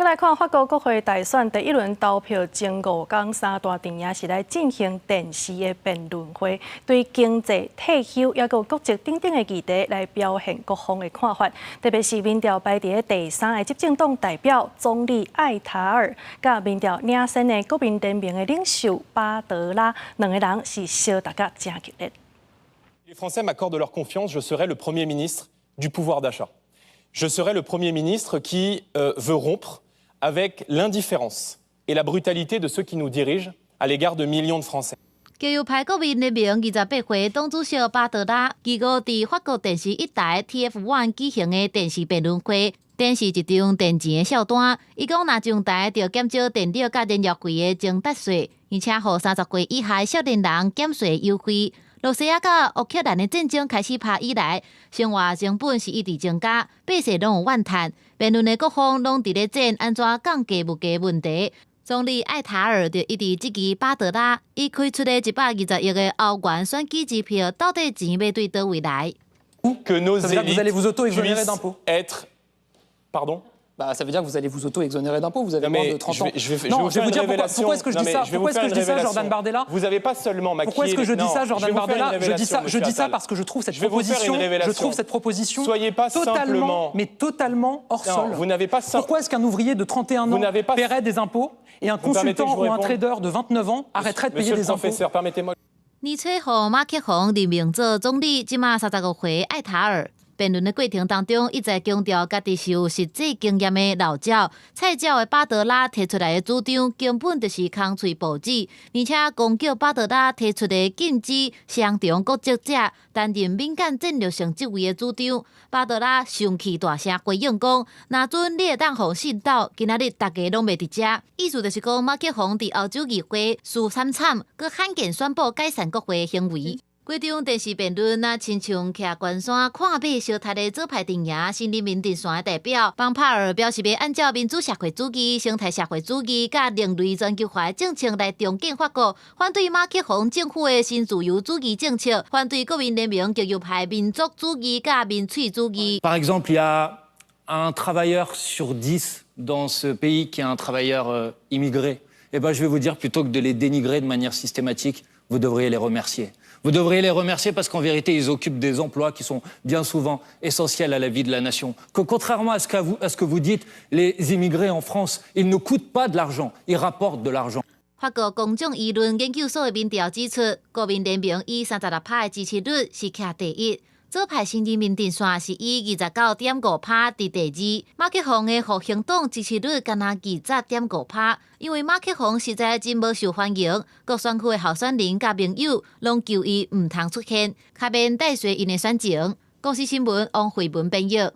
閣來看法國國會大選第一輪投票前五工，三大陣營是來進行電視的辯論會，對經濟、退休抑閣國籍等等的議題來表現各方的看法。特別是民調排佇第三的執政黨代表總理艾塔爾，佮民調領先的國民聯盟的領袖巴德拉，兩个人是相鬥甲誠激烈。 Les Français m'accordent leur confiance, je serai le Premier ministre du pouvoir d'achat. Je serai le Premier ministre qui veut rompre avec l'indifférence et la brutalité de ceux qui nous dirigent à l'égard de millions de Français. 極右派國民聯盟28歲黨主席巴德拉，二五佇法國電視一台 TF1 舉行的電視辯論會，展示一張電錢的數單。伊講，若上台就減少電力佮燃料費的增值稅，而且予30歲以下少年人減稅優惠。羅西亞佮烏克蘭的戰爭開始拍以來，生活成本是一直增加，百姓攏有怨嘆。辯論的各方攏佇咧戰按怎降低物價問題。總理艾塔爾就一直質疑巴德拉，伊開出的120億的歐元選舉支票，到底錢欲對佗位來？Que nos Ça veut dire que vous allez vous auto-exonérer élites d'impôts. Être. Pardon? Bah, ça veut dire que vous allez vous auto-exonérer d'impôts. Vous avez Non, moins mais de 30 je ans. vais, je vais, Non, je vais vous je vais faire vous une dire pourquoi, révélation. Pourquoi est-ce que je Non, dis mais ça. je vais Pourquoi vous est-ce faire que je une dis ça, révélation. Jordan Bardella? Vous n'avez pas seulement maquillé. Pourquoi est-ce que je dis Non, ça, je Jordan vais vous faire une Bardella? Je dis ça, révélation, je dis ça monsieur parce que je trouve cette Je vais vous faire une proposition, je révélation. Trouve cette proposition Soyez pas totalement, simplement- mais totalement hors Non, sol. Vous n'avez pas Pourquoi est-ce qu'un ouvrier de 31 Vous ans n'avez pas- paierait des impôts et un Vous permettez que consultant je vous ou un réponde? Trader de 29 ans arrêterait de payer Monsieur le des impôts? Professeur, permettez-moi. 年初予馬克宏任命做總理，這馬35歲艾塔爾。辯論的過程當中，一再強調家己是有實際經驗的老鳥。菜鳥的巴德拉提出來的主張根本就是空喙報紙，而且攻擊巴德拉提出的禁止雙重國籍者擔任敏感戰略性職位的主張。巴德拉生氣大聲回應講：若準你會當予信鬥，今仔日大家攏袂佇遮。意思就是講，馬克宏佇歐洲議會輸慘慘，閣罕見宣布解散國會的行為。規場電視辯論，若親像徛懸山看馬相踢的左派陣營新人民陣線的代表邦帕爾表示，欲按照民主社會主義、生態社會主義佮另類全球化的政策來重建法國，反對馬克宏政府的新自由主義政策，反對國民聯盟極右派民族主義佮民粹主義。 Par exemple, il y a un travailleur sur 10 dans ce pays qui est un travailleur immigré. Eh ben, je vais vous dire, plutôt que de les dénigrer de manière systématique, vous devriez les remercier. Vous devriez les remercier parce qu'en vérité, ils occupent des emplois qui sont bien souvent essentiels à la vie de la nation. Que contrairement à ce que vous dites, les immigrés en France, ils ne coûtent pas de l'argent, ils rapportent de l'argent. 法國公眾輿論研究所的民調指出，國民聯盟以36%的支持率是徛第一，左派新人民陣線是以29.5%佇第二，馬克宏的復興黨支持率干焦20.5%，因為馬克宏實在真無受歡迎，各選區的候選人佮盟友攏求伊毋通出現，較免帶衰𪜶的選情。公視新聞王慧文編譯。